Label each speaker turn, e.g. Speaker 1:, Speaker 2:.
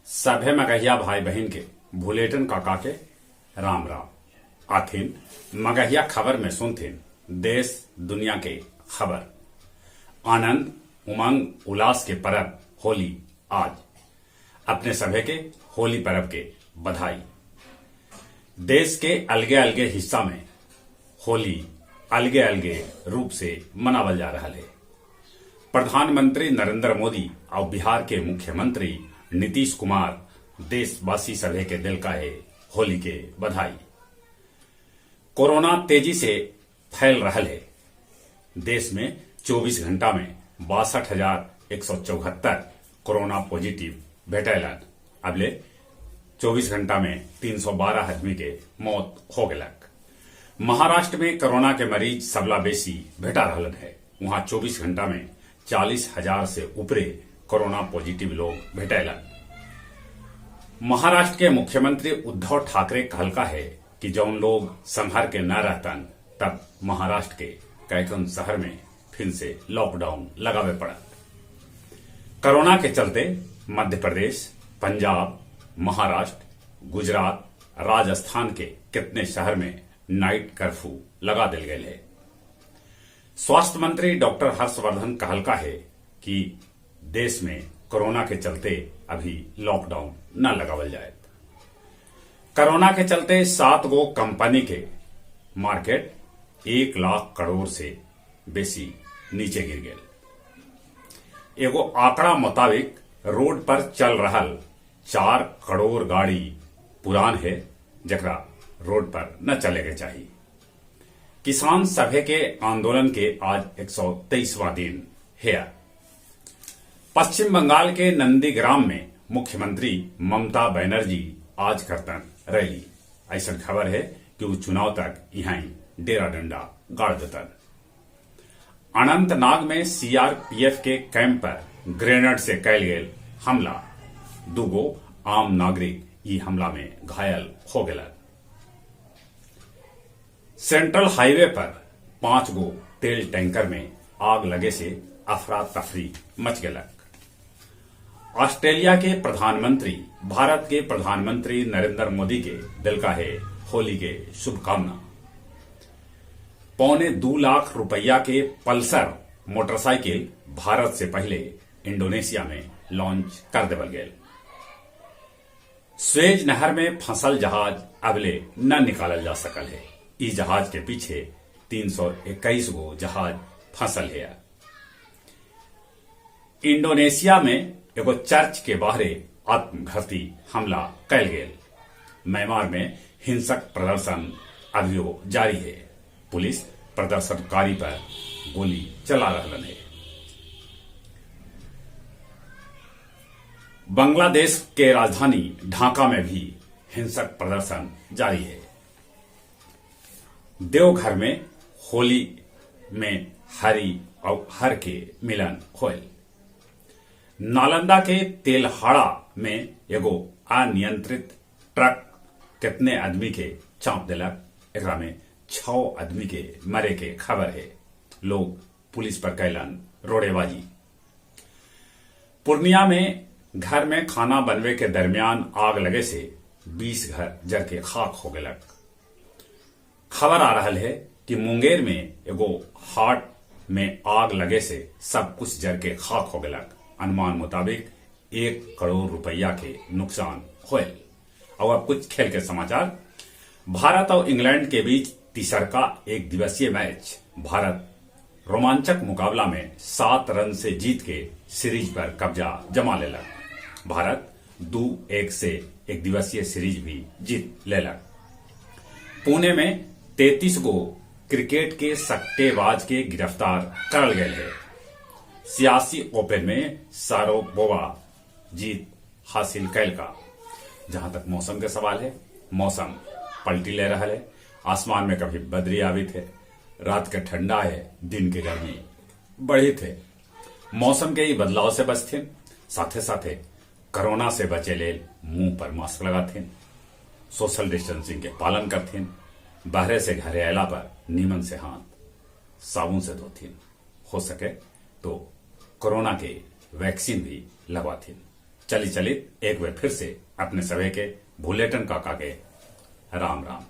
Speaker 1: सभे मगहिया भाई बहिन के भुलेटन काका के राम राम। आथिन मगहिया खबर में सुनथिन देश दुनिया के खबर। आनंद उमंग उल्लास के परब होली आज। अपने सभे के होली परब के बधाई। देश के अलगे अलगे हिस्सा में होली अलगे अलगे रूप से मनावल जा रहल हे। प्रधानमंत्री नरेंद्र मोदी और बिहार के मुख्यमंत्री नीतीश कुमार देशवासी सभे के देलका हे होली के बधाई। कोरोना तेजी से फैल रहल हे। देश में 24 घंटा में 62,174 कोरोना पॉजिटिव भेटैलन। अबले 24 घंटा में 312 आदमी के मौत हो गेलक। महाराष्ट्र में कोरोना के मरीज सबला बेसी भेटा रहलन है। वहां 24 घंटा में 40,000 से ऊपरे कोरोना पॉजिटिव लोग भेटैलन। महाराष्ट्र के मुख्यमंत्री उद्धव ठाकरे कहलका है कि जौन लोग संभर के न रहतन तब महाराष्ट्र के कैकन शहर में फिर से लॉकडाउन लगावे पड़त। कोरोना के चलते मध्य प्रदेश, पंजाब, महाराष्ट्र, गुजरात, राजस्थान के कितने शहर में नाइट कर्फ्यू लगा दिल गए है। स्वास्थ्य मंत्री डॉक्टर हर्षवर्धन कहलका है कि देश में कोरोना के चलते अभी लॉकडाउन न लगावल जाए। कोरोना के चलते 7 गो कंपनी के मार्केट 1 लाख करोड़ से बेसी नीचे गिर गए। एगो आंकड़ा मुताबिक रोड पर चल रहल 4 करोड़ गाड़ी पुरान है, जकरा रोड पर न चले के चाहिए। किसान सभे के आंदोलन के आज 123वां दिन है। पश्चिम बंगाल के नंदीग्राम में मुख्यमंत्री ममता बनर्जी आज करतन रैली। ऐसा खबर है कि वो चुनाव तक यहाँ डेरा डंडा गाड़ देतन। अनंतनाग में सीआरपीएफ के कैंप पर ग्रेनेड से कैल गेल हमला। 2 आम नागरिक ई हमला में घायल हो गए। सेंट्रल हाईवे पर 5 गो तेल टैंकर में आग लगे से अफरा तफरी मच गलक। ऑस्ट्रेलिया के प्रधानमंत्री भारत के प्रधानमंत्री नरेंद्र मोदी के दिल का है होली के शुभकामना। 1.75 लाख रुपया के पल्सर मोटरसाइकिल भारत से पहले इंडोनेशिया में लॉन्च कर देवल गेल। स्वेज नहर में फंसल जहाज अबले न निकालल जा सकल है। ई जहाज के पीछे 321 गो जहाज फंसल है। इंडोनेशिया में एगो चर्च के बाहरे आत्मघाती हमला कैल गेल। म्यांमार में हिंसक प्रदर्शन अभियो जारी है। पुलिस प्रदर्शनकारी पर गोली चला रहलन है। बांग्लादेश के राजधानी ढाका में भी हिंसक प्रदर्शन जारी है। देवघर में होली में हरि और हर के मिलन होल। नालंदा के तेलहाड़ा में एगो अनियंत्रित ट्रक कितने आदमी के चाँप दिलक। एकरा में 6 आदमी के मरे के खबर है। लोग पुलिस पर कैलन रोड़ेबाजी। पूर्णिया में घर में खाना बनवे के दरमियान आग लगे से 20 घर जर के खाक हो गलक। खबर आ रहा है कि मुंगेर में एगो हाट में आग लगे से सब कुछ जर के खाक हो गलक। अनुमान मुताबिक 1 करोड़ रुपया के नुकसान होल। और अब कुछ खेल के समाचार। भारत और इंग्लैंड के बीच तीसरका एक दिवसीय मैच भारत रोमांचक मुकाबला में 7 रन से जीत के सीरीज पर कब्जा जमा लेलक। भारत 2-1 से एक दिवसीय सीरीज भी जीत लेलक। पुणे में 33 गो क्रिकेट के सट्टेबाज के गिरफ्तार करल गए है। सियासी ओपन में सारोपोवा जीत हासिल कैल का। जहां तक मौसम के सवाल है, मौसम पलटी ले रहा है। आसमान में कभी बदरी आवित है, रात के ठंडा है, दिन के गर्मी बढ़ी थे। मौसम के ही बदलाव से बचथे, साथे साथे कोरोना से बचे ले मुंह पर मास्क लगाथे, सोशल डिस्टेंसिंग के पालन करथिन, बाहरे से घरे आयला पर नीमन से हाथ साबुन से धोथिन, हो सके तो कोरोना के वैक्सीन भी लगवाथिन। चली चली एक बार फिर से अपने सभी के भुलेटन काका के राम राम।